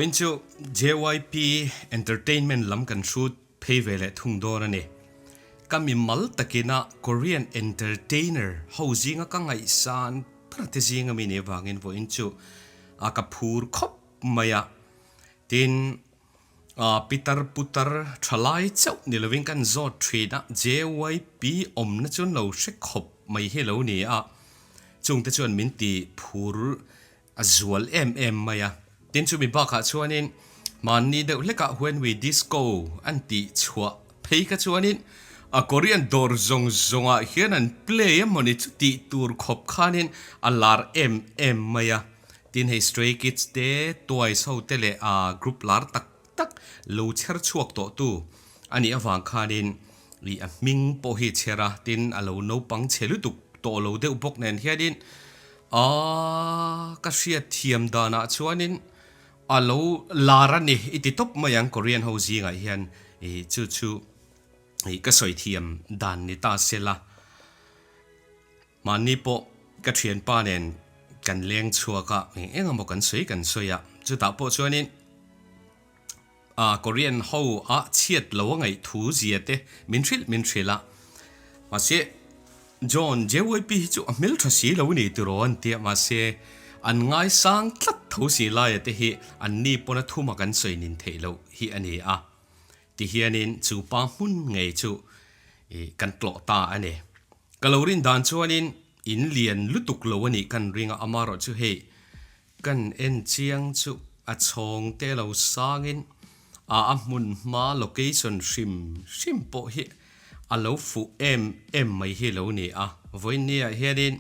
Vawiin chu JYP Entertainment lam kan hrut phei ve leh thung dawn a ni. Ka mimal takina Korean entertainer ho zinga ka ngaihsan ber te zinga mi nih avangin vawiin chu a ka phur khawp mai a. Tin, pitar putar thalai chauh ni lovin kan zawt thin a, JYP awmna chu an lo hre khawp mai hi lo ni a, chungte chuan min ti phur A zual em em mai a. Tin chumi bakah chuanin hmanni deuh hlekah When We Disco an tih chhuah phei kha chuanin a Korean dawr zawng zawngah hian an play a mawni chu tih tur khawp khanin a lar em em mai a. Tin hei Stray Kids te, Twice ho te leh a group lar tak tak lo chher chhuak tawh tu a nih avang khanin ih a hming pawh hi chher a, tin a lo naupang chhe lutuk tawh lo deuh bawk nen hianin Aaa ka hriat thiam danah chuanin a lo lar a ni i ti tawp mai ang Korean ho zingah hian ih chu chu ih ka sawi thiam dan ni ta se la. Mahni pawh ka thianpa nen kan leng chhuak a eng eng emaw kan sawi kan sawi a chutah pawh chuanin A Korean ho a chhiat lo a ngaih thu zia te min hrilh min hrilh a. Mahse John JYP hi chu a hmeltha si lo ni tiraw an tia mahse an ngaisang tlat tho si laia te hi an ni pawn a thuma kan sawi nin theih loh hi a ni a. Ti hianin chu pa hmun ngei chu ih kan tlawh ta a ni. Ka lo rin dan chuanin in lian lutuk lo a nih kan ring a amarawh chu hei Kan en chiang chu a chhawng te lo sangin a a hmun hma location hrim hrim pawh hi a lo fuh em em mai hi lo ni a. Vawiinniah hianin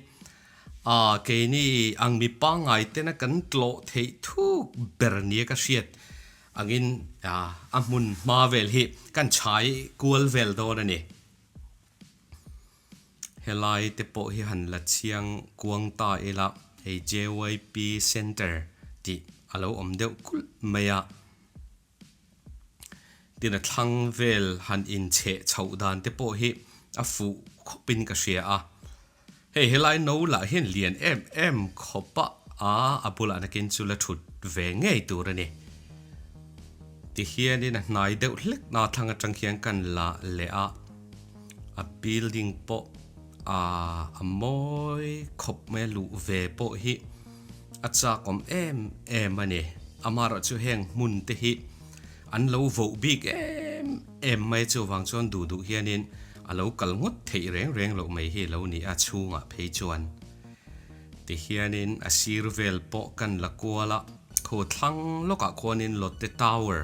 a keini ang mi pangngai tena kan tlawh theih thuk ber nia ka hriat angin a hmun hma vel hi kan chhai kual vel dawn a ni. Helai te pawh hi han la chiang kuang ta ila hei JYP Centre tih a lo awm deuh kulh mai a. Tin a thlang vel han inchheh chhoh dan te pawh hi a fuh khawpin ka hria a. Hei helai no lah hian lian em em khawp a a a bulah nakin chu la thut ve ngei tur a ni. Tihianin a hnai deuh hlek na thlang atang hian kan la leh a. A building pawh aaa a mawi khawp mai a luh ve pawh hi a chak awm em em a ni. Amaherawh chu heng hmun te hi an lo voh bik em em mai a chuvang chuan duh duh hianin a lo kal ngawt theih reng reng loh mai hi a lo ni a chhungah phei chuan tihianin a sir vel pawh kan la kual a khu thlang lawkah khuanin Lotte Tower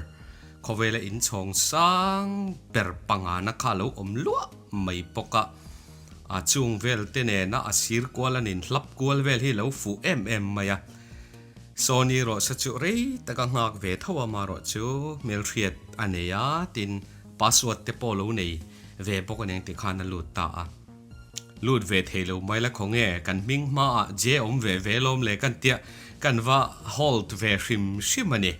Khawvela inchhawng sang ber pangana kha a lo awm luah mai bawk a, a chung vel te nena a sir kual an inhlap kual vel hi a lo fuh em em mai a. Sawni rawh sa chu rei taka nghak ve tho a marawh chu hmelhriat a nei a tin password te pawh lo nei ve bawk a ni ang tih khan a lut ta a. Lut ve thei lo mai la khawnge kan hming hmaah je awm ve ve lawm le kan tia kan va hold ve hrim hrim a ni.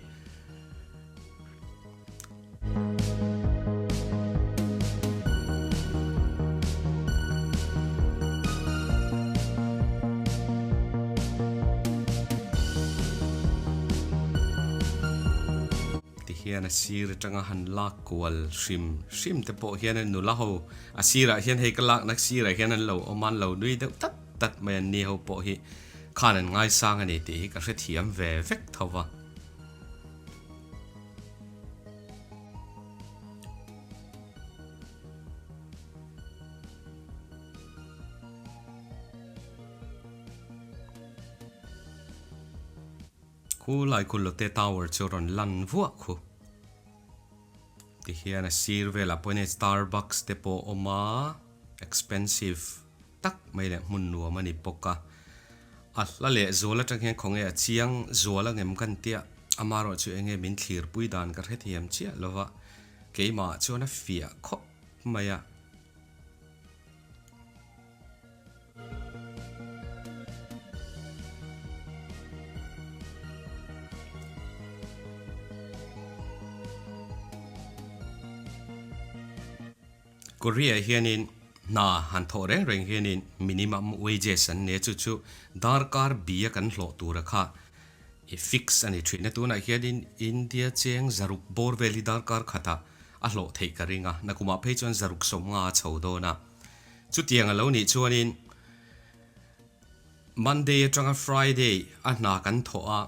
Tihian a sir atanga han lak kual hrim hrim te pawh hian nula ho a sirah hian hei ka lakna sirah hian an lo awm a an lo nui deuh tat tat mai a ni ho pawh hi khan an ngaisang a ni tih hi ka hrethiam ve vek tho va. Khu lai khu Lotte Tower chu rawn lan vuah khu. Tihian a sir velah pawhin hei Starbucks te pawh a awm a, expensive tak mai leh hmun nuam a ni bawk a. A hla leh zual atang hian khawnge a chiang zual angem kan tia, amaherawh chu enge min thlirpui dan ka hrethiam chiah lova, keimah chuan a fiah khawp mai a. Korea hianin hna han thawh reng reng hianin minimum wages an nia chu chu darkar bia kan hlawh tura kha. I fix a ni thin a, tunah hianin India cheng zaruk bawr vel hi darkar khatah a hlawh theih ka ring a, nakumah phei chuan zaruk 50 a chho dawn a. Chutiang a lo nih chuanin Monday atanga Friday a hna kan thawh a,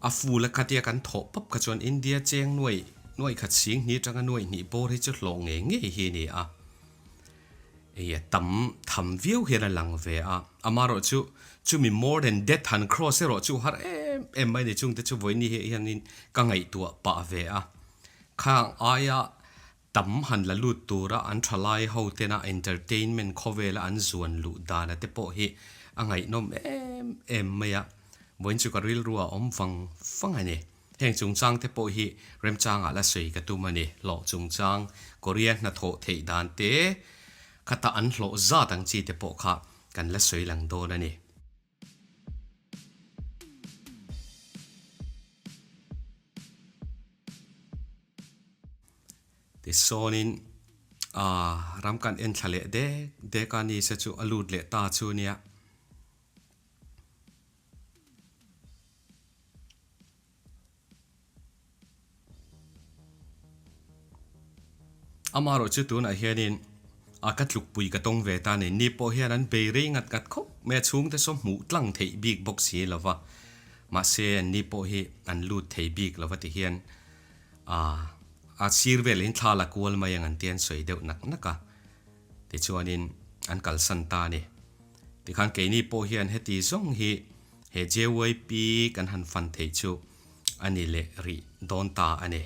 a full a khatia kan thawh pawp kha chuan India cheng nuaih nuaih khat sing hnih atanga nuaih hnih bawr hi chu hlawh ngei ngei hi a ni a. Hei a tam tham viau hian a lang ve a, amaherawh chu chumi more than death han cross erawh chu har em em mai ni chungte chu vawiin ni hianin ka ngaihtuah pah ve a. Khang aia tam han la lut tura an thalai ho tena entertainment khawvela an zuan luh dana te pawh hi a ngaihnawm em em mai a, vawiin chu ka rilru a awm vang vang a ni. Heng chungchang te pawh hi remchangah la sawi ka tum a ni. Hlawh chungchang, Korea hnathawh theih dan te, khata an hlawh zat ang chi te pawh kha kan la sawi lang dawn a ni. Tisawnin ram kan en thla leh dek dek a ni se chu a lut leh ta chu nia. Amaherawh chu tunah hianin a ka tlukpui ka tawng ve ta a ni. Ni pawh hian an bei rei ngat ngat khawp mai a, chhungte saw hmuh tlang theih bik bawk si lo va. Mahse an ni pawh hi an lut thei bik lo va ti hian a sir velah in thla la kual mai ang an ti an sawi deuh nak nak a. Tichuanin an kalsan ta a ni. Tikhan keini pawh hian heti zawng hi he JYP kan han fan theih chu a ni leh rih dawn ta a ni.